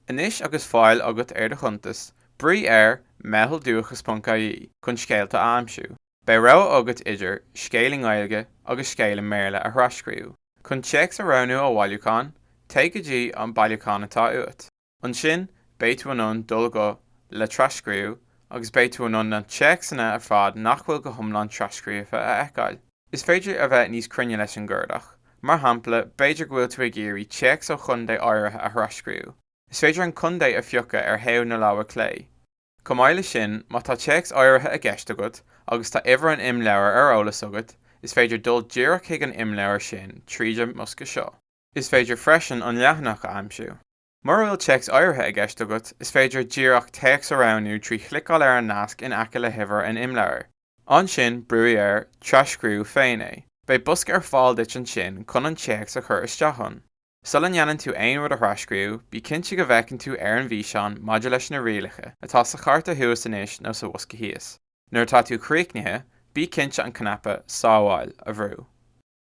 Anois agus fáil agat ar do chuntas, brúigh ar meithealduchas.ie chun scéalta a aimsiú. Beidh rogha agat idir scéal i nGaeilge agus scéal i mBéarla a thrascríobh. Chun téacs a roghnú ó bhailiúchán, téigh go dtí an bailiúchán atá uait. Ansin, beidh tú in ann dul go Le Trascríobh agus beidh tú in ann na téacsanna ar fad nach bhfuil go hiomlán trascríofa a fheiceáil. Is féidir a bheith níos cruinne leis an gcuardach. Mar shampla, b'fhéidir go bhfuil tú ag iarraidh téacs ó chontae áirithe a thrascríobh. Is féidir an contae a phiocadh ar thaobh na láimhe clé. Chomh maith leis sin, má tá téacs áirithe i gceist agat agus tá uimhir an imleabhair ar eolas agat, is féidir dul díreach chuig an imleabhar sin tríd an mbosca seo. Is féidir freisin an leathanach a aimsiú. Mura bhfuil téacs áirithe i gceist agat, is féidir díreach téacs a roghnú trí chliceáil ar an nasc in aice le huimhir an imleabhair. Ansin brúigh ar 'Trascríobh féin é'. Beidh bosca ar fáil duit ansin chun an téacs a chur isteach ann. Sula ndéanann tú aon rud a thrascríobh, bí cinnte go bhféachann tú ar an bhfíseán maidir leis na rialacha atá sa chárta thuas anois nó sa bhosca thíos. Nuair atá tú críochnaithe, bí cinnte an cnaipe 'Sábháil' a bhrú.